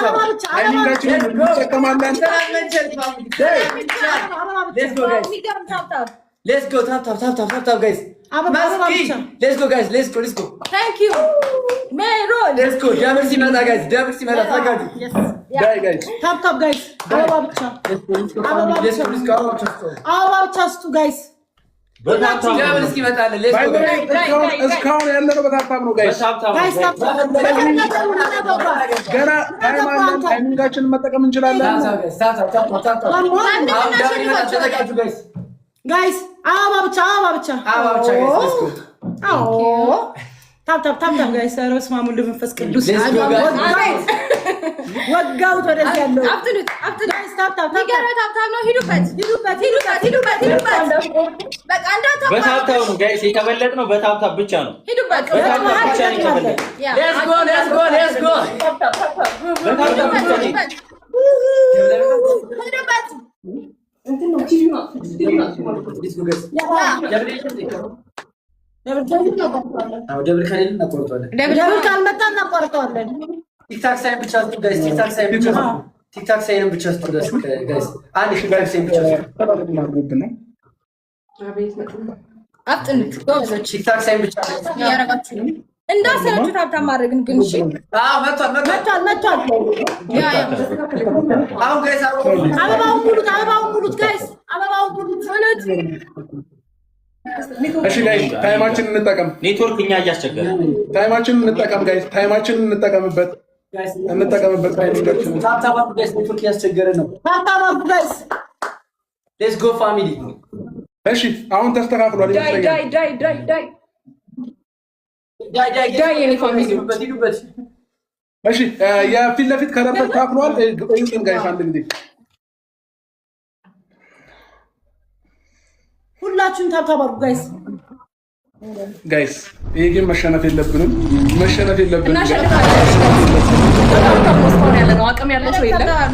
አበባ ብቻ፣ አበባ timing ኣችንን እንጠቀማለን። Let's go guys. የሚገርም tap tap። Let's go tap tap tap tap tap tap guys. አበባ አበባ ማስኪ ብቻ። Let's go guys, let's go, let's go. Thank you ሜሮን። Let's go. Double ሲመጣ guys, double ሲመጣ ተዘጋጁ። ዳይ guys። Tap tap guys፣ አበባ ብቻ፣ Let's go, let's go አበባ family. Let's go, ብቻ። Let's go. አበባ ብቻ ስጡ። አበባ ብቻ ስጡ guys። በ tap tap Double እስኪመጣለን። Let's By go the way guys. እስካሁን ያለነው በ tap tap ነው guys። በ tap tap Guys tap tap። ገና time አለን። Timing ኣችንን መጠቀም እንችላለን። Tap tap guys, tap tap tap tap tap። አሁን double ይመጣል። ተዘጋጁ guys። Guys አበባ ብቻ፣ አበባ ብቻ፣ አበባ ብቻ guys። Let's go. አዎ፣ tap tap tap tap guys። ኧረ በስመ አብ ወወልድ ወመንፈስ ቅዱስ። Let's go guys. ወጋውት ወደዚህ ያለው። አፍጥኑት፣ አፍጥኑት። Guys tap tap tap። የሚገርም tap tap ነው። ሂዱበት፣ ሂዱበት፣ ሂዱበት፣ ሂዱበት፣ ሂዱበት። በቃ በ tap tap ነው guys የተበለጥነው፣ በ tap tap ብቻ ነው። ሂዱበት። በ tap tap ብቻ ነው የተበለጥነው። Yeah። Let's go, let's go, let's go. በ tap tap ብቻ ነው። ሂዱበት፣ ሂዱበት። Let's go guys. Double አዎ፣ double ከሌለ እናቋርጠዋለን። Double ካልመጣ እናቋርጠዋለን። TikTok sign ብቻ ስጡ guys። TikTok sign ብቻ ስጡ። TikTok sign ን ብቻ ስጡ guys። አንድ TikTok sign ብቻ ስጡ። አድርጎብን ነው። አፍጥኑት ጎበዞች። TikTok sign ብቻ። እያረጋችሁ ነው። እንዳሰለችሁ tap tap ማድረግን ግን እሺ። አዎ፣ መጥቷል፣ መጥቷል። መቷል፣ መቷል። Yeah yeah። አሁን guys አሁን አበባውን ሙሉት፣ አበባውን ሙሉት guys፣ አበባውን ሙሉት። እውነት። እሺ guys፣ time ኣችንን እንጠቀም። ኔትወርክ እኛ እያስቸገረ Time ኣችንን እንጠቀም guys። Time ኣችንን እንጠቀምበት፣ እንጠቀምበት timing ኣችንን። Tap tap አድርጉ guys። ኔትወርክ እያስቸገረ ነው። Tap tap አድርጉ guys። Let's go family. እሺ፣ አሁን ተስተካክሏል ዳይ ይመስለኛል። ዳይ ዳይ ዳይ ዳይ። ዳይ ዳይ። ዳይ የኔ family። ሂዱበት፣ ሂዱበት። እሺ፣ የፊት ለፊት color ተስተካክሏል። እዩትን guys አንድ ጊዜ። ሁላችሁም tap tap አድርጉ guys። Guys፣ ይሄ ግን መሸነፍ የለብንም፣ መሸነፍ የለብንም። እናሸንፋለን። በ tap tap ነው እስካሁን ያለ ነው። አቅም ያለው ሰው የለም።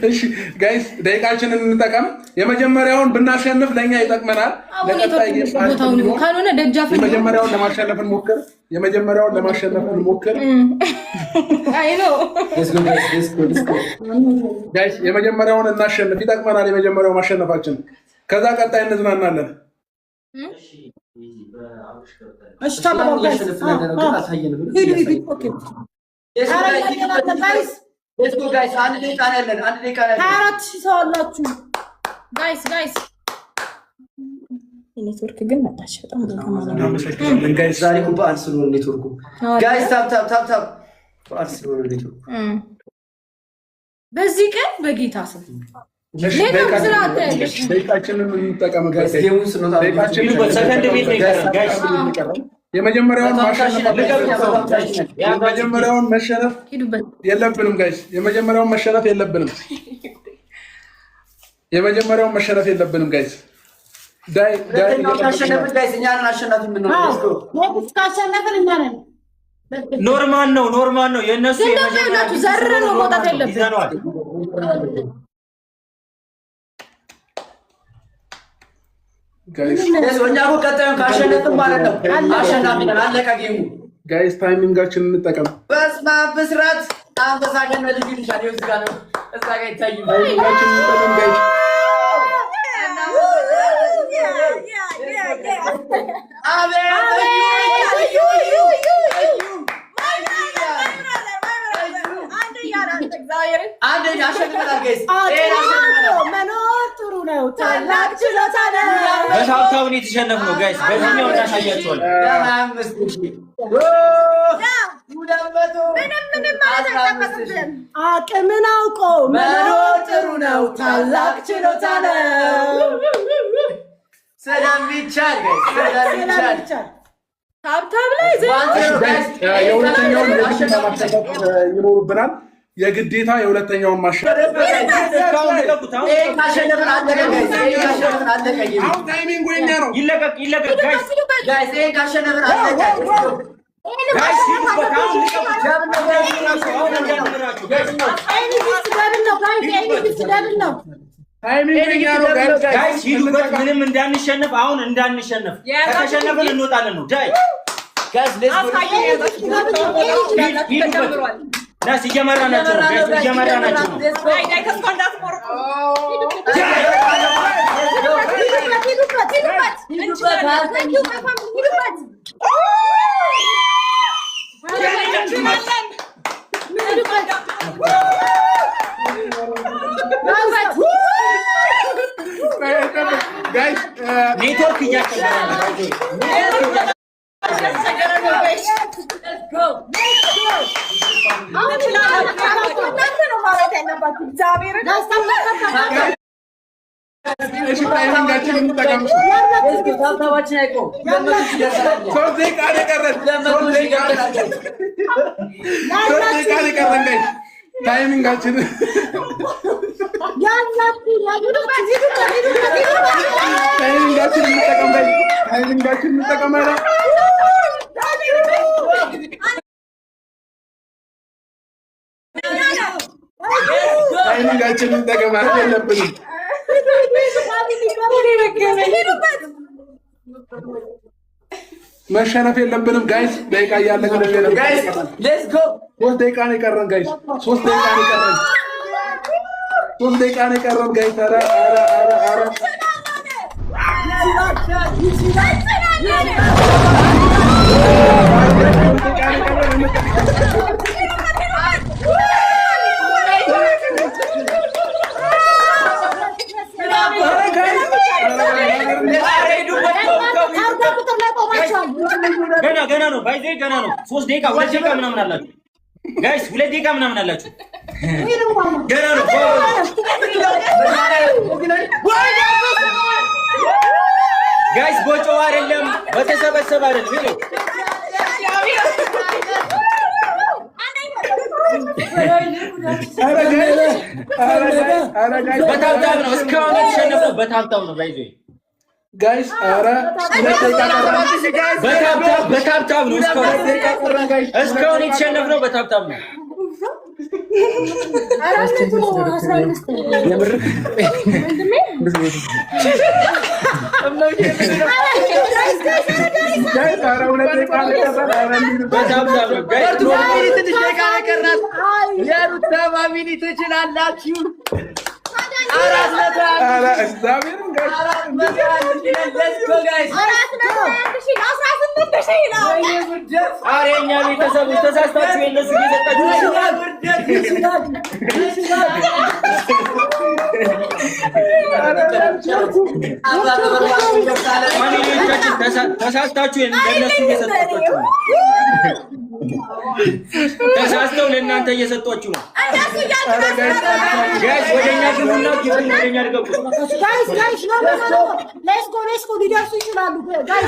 እሺ guys፣ ደቂቃችንን እንጠቀም። የመጀመሪያውን ብናሸንፍ ለእኛ ይጠቅመናል። አሁን ለቀጣይ ኔትወርክ game ቦታውን እንዲሆን ካልሆነ ደጃፍ የመጀመሪያውን ለማሸነፍ እንሞክር። የመጀመሪያውን ለማሸነፍ እንሞክር። አይ ነው። Let's go guys, let's go, let's go. Guys፣ የመጀመሪያውን እናሸንፍ፣ ይጠቅመናል። የመጀመሪያው ማሸነፋችን፣ ከዛ ቀጣይ እንዝናናለን። እሺ tap tap አድርጉ guys። እያሸነፍን ያለ ነው ግን አሳየንም። ሂዱ ሂዱ። Okay። Let's go ኧረ guys. እያየናለን guys። Let's go guys። አንድ ደቂቃ ነው ያለን። አንድ ደቂቃ ነው ሀያ ያለን። 4,000 ሰው አላችሁ። Guys, guys፣ ኔትወርክ ግን መጣች በጣም። እናመሰግናለን guys። ዛሬ እኮ በዓል ስለሆነ ኔትወርኩ። Guys tap tap tap tap። በዓል ስለሆነ ኔትወርኩ። በዚህ ቀን በጌታ ስም እሺ፣ ሌላው ስራ አታያለሽ። ደቂቃችንን እንጠቀምበት Guys guys። Game ኡን ስንወጣ ደቂቃችንን ሂዱበት። ሰከንድ ቤት ነው የቀረን guys። የመጀመሪያውን ማሸነፍ የመጀመሪያውን መሸነፍ ሂዱበት። የለብንም guys። የመጀመሪያውን መሸነፍ የለብንም። የመጀመሪያውን መሸነፍ የለብንም guys። ዳይ ዳይ። ሁለተኛውን ካሸነፍን guys እኛ ነን አሸናፊ የምንሆነው። Let's go. Next ካሸነፍን እኛ ነን። Normal ነው፣ normal ነው የእነሱ። ግን ደግሞ ይኸውላችሁ ዘርረን ነው መውጣት ያለብን። ይዘነዋል። Guys። Let's go። እኛ እኮ ቀጣዩን ካሸነፍን ማለት ነው አሸናፊ ነን። አለቀ game ኡ። Guys፣ timing ኣችንን እንጠቀም። በስመ አብ ብስራት አንበሳ ከነ ልጁ ይልሻል። ይኸው እዚህ ጋር ነው። እዛ ጋር ይታይም። Timing ኣችንን እንጠቀም guys። አቤት እዩ እዩ እዩ። አንደኛ አሸንፈናል guys። ይሄን አሸንፈናል። መኖር ጥሩ ነው፣ ታላቅ ችሎታ ነው። በ tap tap ነው የተሸነፍነው guys። በዚህኛው እናሳያቸዋለን። 25,000፣ 200 ምንም ምንም ማለት አይጠበቅብንም። አቅምን አውቆ መኖር ጥሩ ነው፣ ታላቅ ችሎታ ነው። ስለሚቻል guys፣ ስለሚቻል። ስለሚቻል። Tap tap ላይ 1-0 guys። የሁለተኛውን የግዴታ ማሸነፍ ይኖርብናል። የግዴታ የሁለተኛውን ማሸነፍ ልቀቁት አሁን። ይሄን ካሸነፍን አለቀ guys። ይሄን ካሸነፍን አለቀ game ኡ። አሁን timing የኛ ነው። ይለቀቅ፣ ይለቀቅ guys። Guys፣ ይሄን ካሸነፍን አለቀ። Guys ሂዱበት አሁን፣ ልቀቁት። አሁን እንዳንምራችሁ guys። Any gift double ነው guys፣ any gift double ነው። Timing የኛ ነው guys። Guys ሂዱበት፣ ምንም እንዳንሸነፍ፣ አሁን እንዳንሸነፍ። ከተሸነፍን እንወጣለን ነው ዳይ። Guys, let's go. ሂዱበት። Nice፣ እየመራናቸው ነው guys፣ እየመራናቸው ነው። Let's go. ዳይ ተስፋ እንዳትቆርጡ። ሂዱበት፣ ሂዱበት፣ ሂዱበት። እንችላለን። Thank you, my family. ሂዱበት። እንችላለን። ሂዱበት። ሂዱበት። Guys። ኔትወርክ እያስቸገረ ነው። እያስቸገረ ነው guys። Let's go. እናንተ ነው ማውራት ያለባችሁ። እግዚአብሔርን። እሺ፣ timing ኣችን እንጠቀም። Let's go. Tap tap ኣችን አይቆም። 200,000 ደርሰናል። 3 ደቂቃ ነው የቀረን። 200,000 3 ደቂቃ፣ ገብተናል። 3 ደቂቃ ነው የቀረን guys። Timing ኣችን ያላችሁ ሂዱበት፣ ሂዱበት፣ ሂዱበት፣ ሂዱበት። Timing ኣችን እንጠቀም guys። Timing ኣችን እንጠቀም። ኧረ timing ኣችን እንጠቀም። ኧረ የለብንም። ሂዱበት። መሸነፍ የለብንም guys። ደቂቃ እያለቀ ነው። Guys, let's go. 3 ደቂቃ ነው የቀረን guys። 3 ደቂቃ ነው የቀረን። 3 ደቂቃ ነው የቀረን guys። ኧረ ኧረ ኧረ ኧረ! 3 ደቂቃ ነው የቀረን። ኧረ guys! ኧረ ሂዱበት፣ ተው፣ ተው። አርባ ቁጥር ላይ ቆማቸዋል። ገና ገና ነው፣ by the way ገና ነው። 3 ደቂቃ፣ 2 ደቂቃ ምናምን አላችሁ guys፣ 2 ደቂቃ ምናምን አላችሁ። ገና ነው። Guys፣ በጮህ አይደለም፣ በተሰበሰበ አይደለም። ይኸው። ኧረ guys! ኧረ guys! ኧረ guys! በ tap tap ነው እስካሁን የተሸነፈው፣ በ tap tap ነው by the way። Guys፣ ኧረ 2 ደቂቃ ቀረን። በ tap tap፣ በ tap tap ነው እስካሁን 2 ደቂቃ ቀረን guys። እስካሁን የተሸነፍነው በ tap tap ነው። 15። Guys፣ ኧረ 2 ደቂቃ ነው የቀረን። ኧረ እንሂድበት። በ tap tap ነው guys። በርቱ family፣ ትንሽ ደቂቃ ነው የቀራት። የሩታ family ትችላላችሁ። 401,000። ኧረ እግዚአብሔርን guys! 401,000። Let's go, guys. 401,000፣ 18,000 ነው። ወይኔ ውርደት! ኧረ የእኛ ቤተሰቦች ተሳስታችሁ የእነሱ እየሰጣችሁ ወይኔ ውርደት! ይችላል፣ ይችላል። Family ዎቻችን፣ ተሳስታችሁ ለእነሱ እየሰጣችሁ ነው። ተሳስተው ለእናንተ እየሰጧችሁ ነው። እነሱ እያልክ Guys፣ ወደኛ ግቡና gift ኡን ወደኛ ልቀቁ። Guys, guys, no, no, no, let's go, let's go። ሊደርሱ ይችላሉ guys።